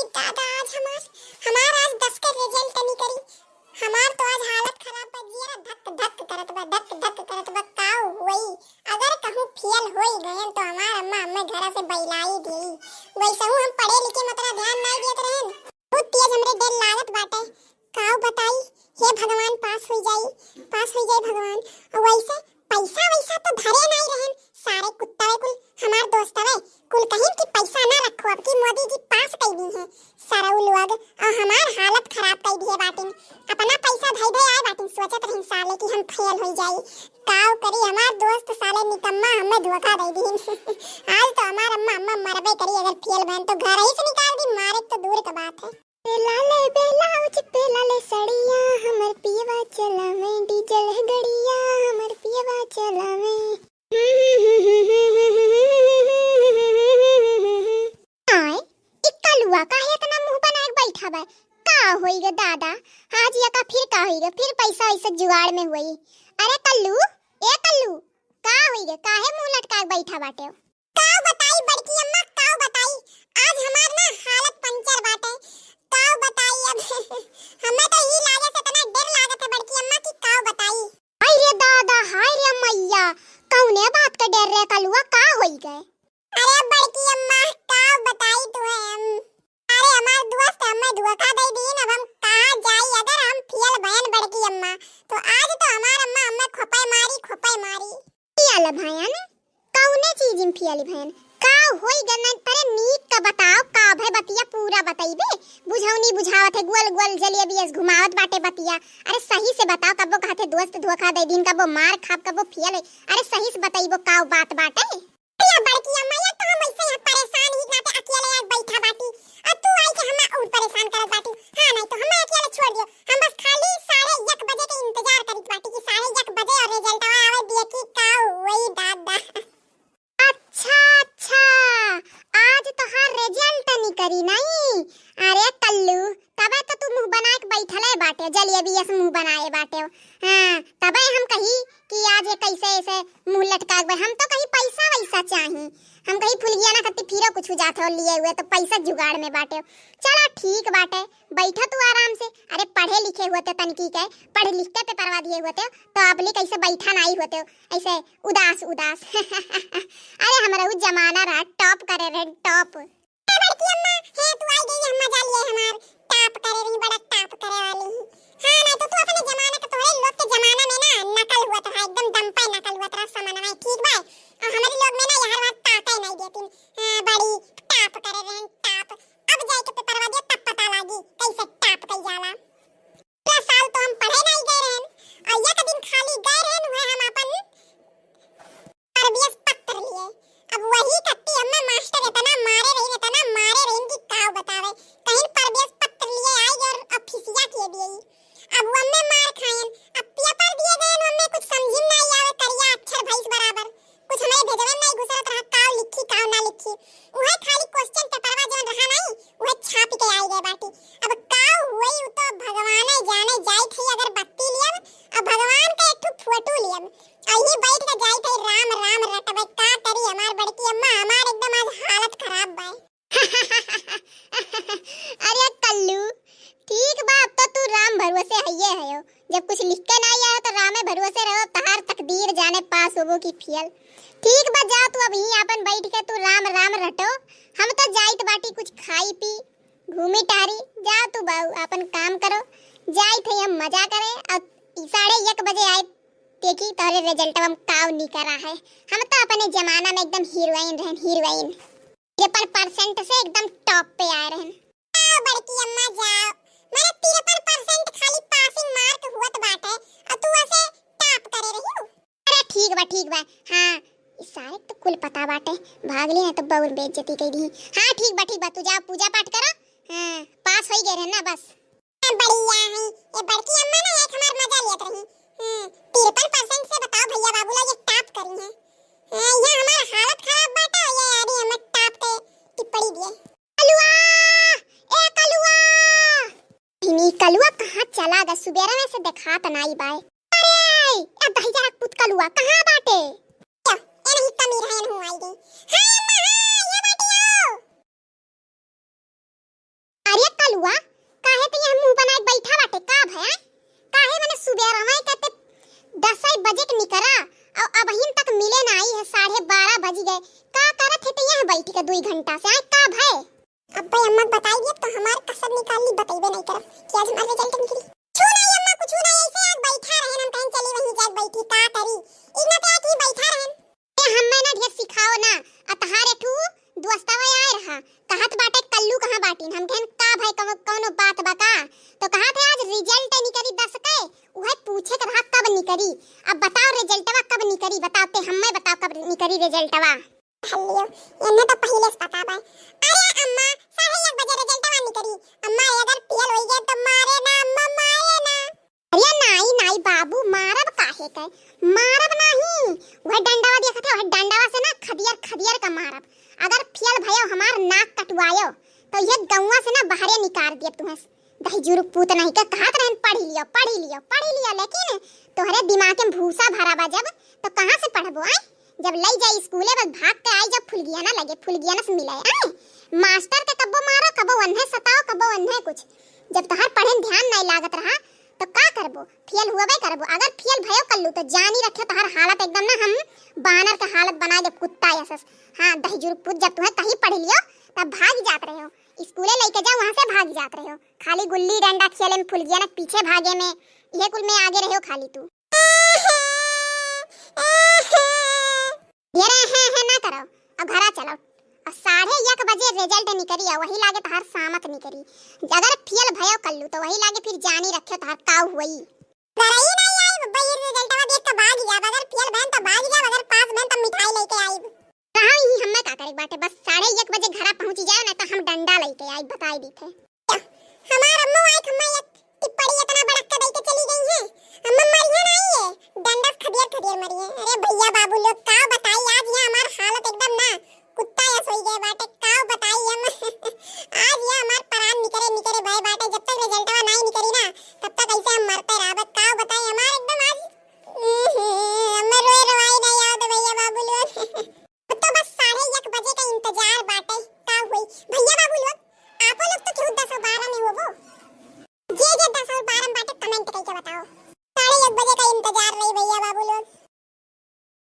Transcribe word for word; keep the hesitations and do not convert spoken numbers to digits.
दादा, आज हमार, हमार आज दस के result निकरी। हमार तो आज हालत खराब बा, जियरा धक धक करत बा, धक धक करत बा। का होई, अगर कहूँ फेल होई गयन तो हमार अम्मा हमें घर से बैलाई देई। वैसे हूँ हम पढ़े लिखे में उतना ध्यान नहीं देत रहन। बहुत तेज हमरे डर लागत बाटे। काव बताई, हे भगवान, पास हो जाई, पास हो जाई भगवान। और वैसे पैसा वैसा तो धरे नहीं रहन, सारे कुत्ता वे कुल हमार दोस्त वे, कुल कहिन कि पैसा ना रखो, अब की मोदी जी पास कर दी है सारा उ लोग, और हमार हालत खराब कर दिए बाटिन। अपना पैसा धई धई आए बाटिन, सोचत रहिन साले कि हम फेल हो जाई। काव करी, हमार दोस्त साले निकम्मा हमें धोखा दे दीन। आज तो हमार अम्मा, अम्मा मरबे करी, अगर फेल बन तो घर ही से निकाल दी, मारे तो दूर का बात है। पे लाले ब्लाउज, पे लाले सड़िया, हमर पियवा चलावे डीजल गड़िया, हमर पियवा चलावे। आय, ई कलुआ काहे इतना मुंह बना के बैठा बा? का होई गे दादा? आज या का फिर का होई गे? फिर पैसा वैसा जुगाड़ में होई। अरे कल्लू, ए कल्लू, का होई गे? काहे मुंह लटका के बैठा बाटे? काव बताई बड़की अम्मा, काव बताई, आज हमार ना हालत पंचर बाटे। काव बताई अब। हमें तो ई लागे से इतना डर लागत है बड़की अम्मा कि काव बताई। हाय रे दादा, हाय रे मैया, कौने बात का डर रे कलुआ, का होई गए? अरे बड़की अम्मा, काव बताई तुहे हम। अरे हमार दोस्त हमें धोखा दे दीन, अब हम कहाँ जाई? अगर हम फेल भयन बड़की अम्मा, तो आज तो हमार अम्मा हमें खोपे मारी, खोपे मारी। चल भयन, कौने चीज में फेल भयन? का होई गनन? अरे नीक का बताओ, का भय बतिया पूरा बतइबे? बुझौनी बुझावत है, गोल गोल जलेबी अस घुमावत बाटे बतिया। अरे सही से बताओ, कबो कहते दोस्त धोखा दे दीन, कबो मार खाब, कबो फेल है। अरे सही से बतइबो, का बात बाटे? अरे बड़की अम्मा, या तो हम ऐसे यहाँ परेशान ही नाते अकेले आज बैठा बाटी, और तू आई के हमें और परेशान करत बाटी। हाँ, नहीं तो हमें अकेले छोड़ दियो। हम बस खाली साढ़े एक बजे के इंतजार करित बाटी कि साढ़े एक बजे और रिजल्टवा आवे, देखी का होई दादा। अच्छा, अच्छा, आज तोहार रिजल्ट निकरी नहीं? अरे कल्लू, तबे तो तू मुंह बना के बैठले बाटे, जलेबी अस मुंह बनाए बाटे। हाँ, तबे हम कही कि आज ये कैसे ऐसे मुंह लटका के बा-, हम तो कहीं पैसा वैसा चाही, हम कहीं फुलगिया ना खातिर फिरो कुछ जात हो लिए हुए तो पैसा जुगाड़ में बाटे। चला ठीक बाटे, बैठा तू आराम से। अरे पढ़े लिखे होते तनकी के, पढ़ लिख के पेपरवा दिए होते तो अपनी कैसे बैठा नहीं होते, ऐसे उदास उदास। अरे हमारा उ जमाना रहा, टॉप करे रहे, टॉप। ए बड़की अम्मा, हे तू आई गई, हम मजा लिए हमार। टॉप करे रही, बड़ा टॉप करे वाली ही। हाँ, नहीं तो तू अपने जमाना के, तोहरे लोग के जमाना में ना नकल हुआ तो है, एकदम दम पे नकल हुआ तो समझ में, ठीक बा? और हमारे लोग में ना यार वहाँ ताकत नहीं देती। हाँ, बड़ी टॉप करे रहे, टॉप। अब जाए के पेपरवा दे, तब पता लागी कैसे टॉप कई जाला। पूरा साल तो हम पढ़े नहीं गए रहन, और एक दिन खाली गए रहन हुए हम अपन प्रवेश पत्र लिए। अब वही कत्ती हमें मास्टर इतना मारे रही, इतना मारे रही कि का बतावे। कहीं प्रवेश पत्र लिए आई और अब फिसिया के दिए। अब वो हमें मार खाएन। अब पेपर दिए गए, हमें कुछ समझ में नहीं आवे, करिया अक्षर भैंस बराबर। कुछ हमारे भेजवे में नहीं घुसरत रहा, काव लिखी, काव ना लिखी। उहे खाली क्वेश्चन पेपरवा जौन रहा नहीं, उहे छाप के आई गए बाटी। अब काव हुई, उ तो भगवान जाने। जाई थी अगरबत्ती लियब, अब भगवान का एक ठो फोटो लियब। अही बैठ के जाई थी राम राम रटबे, का करी हमार बड़की अम्मा, हमार एकदम आज हालत खराब बा। अरे कल्लू, ठीक बा, अब तो तू राम भरोसे हइये हयो। जब कुछ लिख के ना आयो तो रामे भरोसे रहो, तहार तकदीर जाने पास होबो की फेल। ठीक बा, जा तू अब यहीं आपन बैठ के तू राम राम रटो, हम तो जाइत बाटी कुछ खाई पी, घूमी टहरी। जा तू बाऊ आपन काम करो, जाइत है हम मजा करे। और साढ़े एक बजे आए, देखी तोहरे रिजल्टवा में काव निकरा है। हम तो अपने जमाना में एकदम हीरोइन रहन, हीरोइन। तिरपन परसेंट से एकदम टॉप पे आए रहन। जाओ बड़की अम्मा जाओ, मारे तिरपन परसेंट खाली पासिंग मार्क हुअत बाटे, और तू ऐसे टॉप करे रही हो। अरे ठीक बा, ठीक बा, हाँ, ई सारे तो कुल पता बाटे, भाग ली ना तो बउर बेइज्जती कई दी। हाँ ठीक बा, ठीक बा, तू जा पूजा पाठ करा, हाँ, पास होई गए रहन ना बस। बढ़िया है। ये बड़की अम्मा ना एक हमार मजा लेत रही। हम्म, तिरपन परसेंट से बताओ भैया बाबू लोग ये टॉप करी हैं। हाँ, यहाँ हमार हालत खराब बाटे, ये अभी हमें टॉप के टिप्पणी दिए। कलुआ, ए कलुआ। इनी कलुआ कहाँ चला गा? सुबेरा में से देखात नाई बाय। अरे, ए दहिजरा पूत कलुआ कहाँ बाटे? ए नहीं कमी रहन हूँ आई गई। हाँ अम्मा, हाँ, ये बाटी आओ। टुआ, काहे ते यहाँ मुँह बनाए बैठा बाटे, का भय? काहे मने सुबेरवा के ते दसै बजे के निकरा, अउ अबहिन तक मिले ना आई है, साढ़े बारह बज गए। का करत है ते यहाँ बैठ के दुई घंटा से, आए का भय? अब्बे अम्मा के बताई दिया तो हमार कसर निकाल ली, बतइबे नहीं करब कि आज हमार रिजल्ट निकली। छू नहीं अम्मा, कुछ नहीं, ऐसे आज बैठा रहन, हम कहेन चली वहीं जाके बैठी, का करी? इतना ते आके बैठा रहन। ए, हम्मे ना ढेर सिखाओ ना, आ तहार एठू दोस्तवा आए रहा, कहत बाटे कल्लू कहाँ बाटिन, हम कहेन का भय, कौनो, कौनो बात बा का? तो कहत है आज रिजल्ट निकरी दस के, उहे पूछे के रहा कब निकरी। अब बताओ रिजल्टवा कब निकरी, बताओ ते हम्मे बताओ कब निकरी रिजल्टवा। हल्लियो, एन्ने तो पहिले से पता बा। अरे अम्मा, साढ़े एक बजे रिजल्टवा निकरी। अम्मा, अगर फेल होई गए तो मारे ना अम्मा, मारे ना। अरे नाई, नाई बाबू, मारब काहे के? मारब नाही। वह डंडावा देखत है, वह डंडावा से ना खदियर खदियर का मारब। अगर फेल भयो, हमार नाक कटवायो, तो ये गौवा से ना बाहरे निकाल दियब तुहें। दही जुरुक पूत नहीं के कहत रहन, पढ़ी लियो, पढ़ी लियो, पढ़ी लियो, लेकिन तोहरे दिमाग में भूसा भरा बा जब, तो कहाँ से पढ़बो, आय? जब लई जाई स्कूले, बस भाग के आई जब फुलगियाना लगे, फुलगियाना से मिले, आय? मास्टर के कब्बो मारो, कब्बो वन्हे सताओ, कब्बो वन्हे कुछ। जब तोहर पढ़े में ध्यान नहीं लागत रहा, तो का करबो? फेल हुअबे करबो। अगर फेल भयो कल्लू, तो जानी रखे तोहर हालत एकदम ना हम बानर के हालत बना देब, कुत्ता ऐसस। हाँ, दही जुरुक पूत, जब तुहें कहीं पढ़ी लियो, तब भाग जात रहे हो। स्कूले लइके जाओ, वहाँ से भाग जात रहे हो। खाली गुल्ली डंडा खेले में, फुलगियाना के पीछे भागे में, इहे कुल में आगे रहे हो खाली तू। ये रे, हैं, हैं ना करो, अब घरा चलो। और साढ़े एक बजे रिजल्ट निकरी है, वही लागे तहार सामक निकरी। अगर फेल भयो कल्लू तो वही लागे फिर जानी रखे तहार का हुई। घरई नहीं आइब, बब्बा, ये रिजल्टवा देख के भाग जाब। अगर फेल भएन तो भाग जाब, अगर पास भएन तो मिठाई लेके आइब। कहाँ ही हमें का करे बाटे, बस साढ़े एक बजे घरा पहुँची जाए ना तो हम डंडा लेके आइब, बताई दी थे। हमार अम्मा आई, अम्मा एक टिप्पणी इतना बड़क के दे के चली गई है। अम्मा मरिए नहीं है, डंडा से खदियर खदियर मरिए। अरे भैया बाबू लोग का